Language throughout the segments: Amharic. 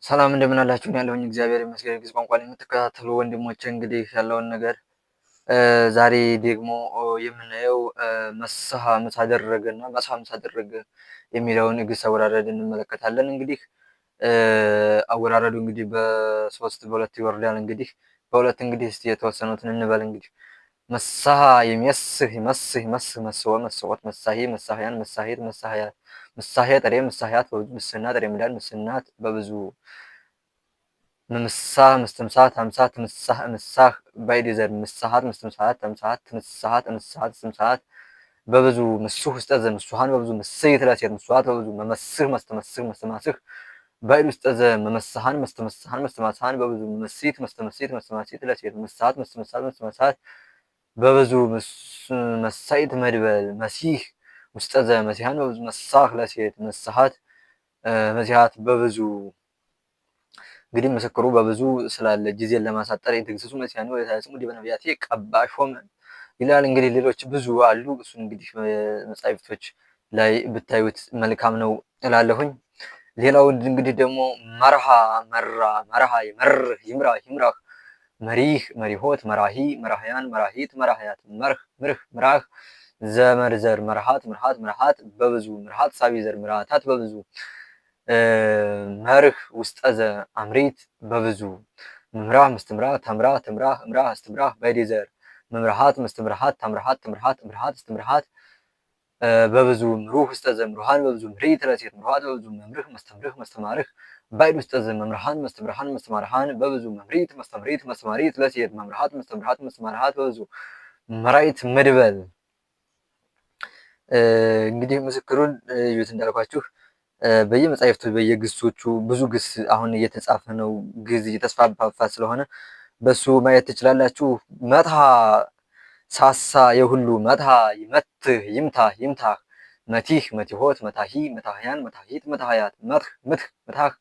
ሰላም እንደምን አላችሁ? ያለሁኝ እግዚአብሔር ይመስገን። ግዕዝ ቋንቋ ላይ የምትከታተሉ ወንድሞቼ እንግዲህ ያለውን ነገር ዛሬ ደግሞ የምናየው መስሐ ምሳደረገ እና መስሐ ምሳደረገ የሚለውን ግስ አወራረድ እንመለከታለን። እንግዲህ አወራረዱ እንግዲህ በሶስት በሁለት ይወርዳል። እንግዲህ በሁለት እንግዲህ እስቲ የተወሰኑትን እንበል። እንግዲህ መሳሃ የሚመስህ ይመስህ ይመስህ መስወ መስወት መሳሂ መሳህያን መሳሂት መሳህያት ምሳሄ ጥሬ ምሳህያት በብዙ ምስና ጥሬ ምዳድ ምስናት በብዙ ምምሳህ ምስትምሳህ ታምሳህ ትምሳህ ምሳህ ባይድ ዘር ምሳሃት ምስትምሳሃት ተምሳሃት ትምሳሃት እምሳሃት ስትምሳሃት በብዙ ምሱህ ውስጠ ዘ ምሱሃን በብዙ ምስይ ለሴት ምሱሃት በብዙ መመስህ መስተመስህ መስተማስህ ባይድ ውስጠ ዘ መመሳሃን መስተመሳሃን መስተማስሃን በብዙ መመሲት መስተመሲት መስተማሲት ለሴት መሳሃት መስተመሳሃት መስተማስሃት በብዙ መሳይት መድበል መሲህ ውስጠ ዘ መሲሃን በብዙ መሳህ ለሴት መሳሃት መሲሃት በብዙ። እንግዲህ ምስክሩ በብዙ ስላለ ጊዜን ለማሳጠር የትግስሱ መሲያኒ ወየታስሙ ዲበ ነቢያቴ ቀባ ሾመ ይላል። እንግዲህ ሌሎች ብዙ አሉ። እሱን እንግዲህ መጻሕፍቶች ላይ ብታዩት መልካም ነው እላለሁኝ። ሌላው እንግዲህ ደግሞ መርሃ መራ መርሃ ይመርህ ይምራ ይምራህ መሪህ መሪሆት መራሂ መራህያን መራሂት መራህያት መርህ ምርህ ምራህ ዘመርዘር መርሃት ምርሃት ምርሃት በብዙ ምርሃት ሳቢ ዘር ምርሃታት በብዙ መርህ ውስጠዘ አምሪት በብዙ ምምራህ ምስትምራህ ተምራህ ትምራህ እምራህ እስትምራህ ባይዴዘር መምርሃት ምስትምርሃት ተምርሃት ትምርሃት እምርሃት እስትምርሃት በብዙ ምሩህ ውስጠዘ ምሩሃን በብዙ ምሪት ለሴት ምሩሃት በብዙ መምርህ መስተምርህ መስተማርህ ባይድ ውስጠዘ መምርሃን መስተምርሃን መስተማርሃን በብዙ መምሪት መስተምሪት መስተማሪት ለሴት መምርሃት መስተምርሃት መስተማርሃት በብዙ መራይት መድበል። እንግዲህ ምስክሩን እዩት እንዳልኳችሁ በየመጻሕፍቱ በየግሶቹ ብዙ ግስ አሁን እየተጻፈ ነው። ግዝ እየተስፋፋ ስለሆነ በሱ ማየት ትችላላችሁ። መትሃ ሳሳ የሁሉ መትሃ ይመትህ ይምታህ ይምታህ መቲህ መቲሆት መታሂ መታህያን መታሂት መታህያት መትህ ምትህ ምታህ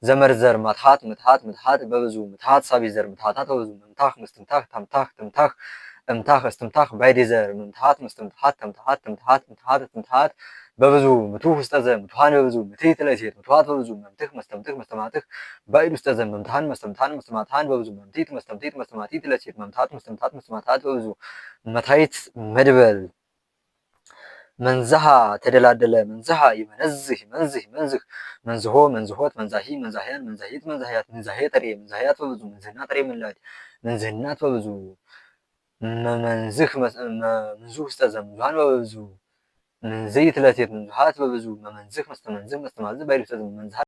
ዘመርዘር መትሃት ምትሃት ምትሃት በብዙ ምትሃት ሳቢ ዘር ምትሃታት በብዙ መምታህ ምስትምታህ ታምታህ ትምታህ እምታህ እስትምታህ ባይዴዘር ምምትሃት ምስትምትሃት ተምትሃት ትምትሃት ምትሃት ትምትሃት በብዙ ምቱህ ውስጠ ዘ ምቱሃን በብዙ ምትህ ለሴት ምቱሃት በብዙ መምትህ መስተምትህ መስተማትህ ባይድ ውስጠ ዘ መምትሃን መስተምትሃን መስተማትሃን በብዙ መምቲት መስተምቲት መስተማቲት ለሴት መምታት መስተምታት መስተማታት በብዙ መታይት መድበል። መንዝሃ ተደላደለ መንዝሃ ይመነዝህ መንዝህ መንዝህ መንዝሆ መንዝሆት መንዛሂ መንዛህያን መንዛሂት መንዛህያት መንዛሄ ጥሬ መንዛህያት በብዙ መንዝህና ጥሬ ምላድ መንዝህናት በብዙ መንዝህ መንዙህ ውስጠ ዘ ምንዙሃን በብዙ መንዘይት ለሴት መንዙሃት በብዙ መመንዝህ መስተመንዝህ መስተማዝህ ባይድ ውስጠ ዘ መንዝሃት።